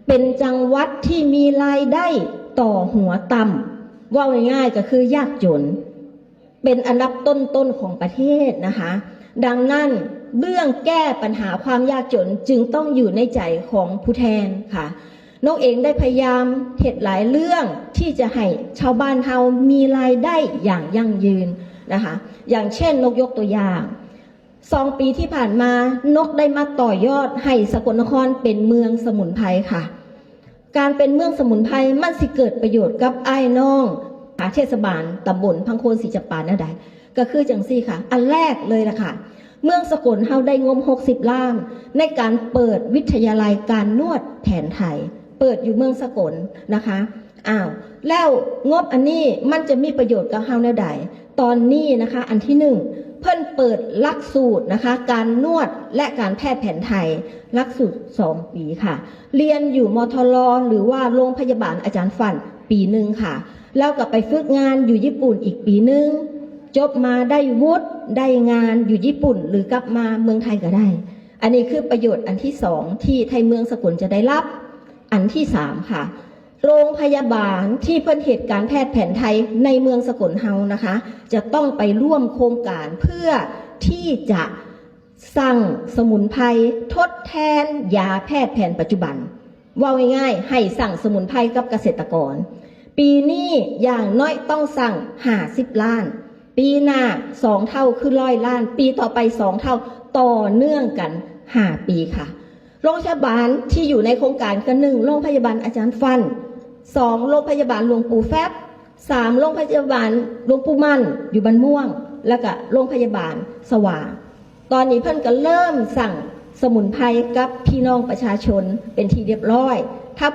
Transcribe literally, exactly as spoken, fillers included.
เป็นจังหวัดที่มีรายได้ต่อหัวต่ำ ว่าง่ายๆก็คือยากจน เป็นอันดับต้นๆของประเทศนะคะ ดังนั้นเรื่องแก้ปัญหาความยากจนจึงต้องอยู่ในใจของผู้แทนค่ะ นกเองได้พยายามเฮ็ดหลายเรื่องที่จะให้ชาวบ้านเฮามีรายได้อย่างยั่งยืนนะคะ อย่างเช่นนกยกตัวอย่าง สองปีที่ผ่านมานกได้มาต่อยอดให้สกลนครเป็นเมืองสมุนไพรค่ะ การเป็นเมืองสมุนไพรมันสิเกิดประโยชน์กับอ้ายน้องเทศบาลตำบลพังโคนศรีจำปาแนวใด ก็คือจังซี่ค่ะ อันแรกเลยล่ะค่ะ เมืองสกลเฮาได้งบหกสิบล้าน ในการเปิดวิทยาลัยการนวดแผนไทย เปิดอยู่เมืองสกลนะคะ อ้าว แล้วงบอันนี้มันจะมีประโยชน์กับเฮาแนวใด ตอนนี้นะคะ อันที่หนึ่ง เพิ่นเปิดหลักสูตรนะคะ การนวดและการแพทย์แผนไทย หลักสูตรสองปีค่ะ เรียนอยู่มทร หรือว่าโรงพยาบาลอาจารย์ฟันปีหนึ่งค่ะ แล้วก็ไปฝึกงานอยู่ญี่ปุ่นอีกปีหนึ่ง จบมาได้วุฒิได้งานอยู่ญี่ปุ่น หรือกลับมาเมืองไทยก็ได้ อันนี้คือประโยชน์อันที่สองที่ไทยเมืองสกลจะได้รับ อันที่สามค่ะ โรงพยาบาลที่เพิ่นเฮ็ดการแพทย์แผนไทยในเมืองสกลเฮานะคะ จะต้องไปร่วมโครงการเพื่อที่จะสั่งสมุนไพรทดแทนยาแพทย์แผนปัจจุบัน ว่าง่ายๆให้สั่งสมุนไพรกับเกษตรกร ปีนี้อย่างน้อยต้องสั่งห้าสิบล้าน ปีหน้าสองเท่าคือร้อยล้าน ปีต่อไปสองเท่าต่อเนื่องกันห้าปีค่ะ โรงพยาบาลที่อยู่ในโครงการก็หนึ่งโรงพยาบาลอาจารย์ฟัน สองโรงพยาบาลหลวงปู่แฟบ สามโรงพยาบาลหลวงปู่มั่นอยู่บ้านม่วง แล้วก็โรงพยาบาลสว่าง ตอนนี้เพิ่นก็เริ่มสั่งสมุนไพรกับพี่น้องประชาชนเป็นที่เรียบร้อย ถ้า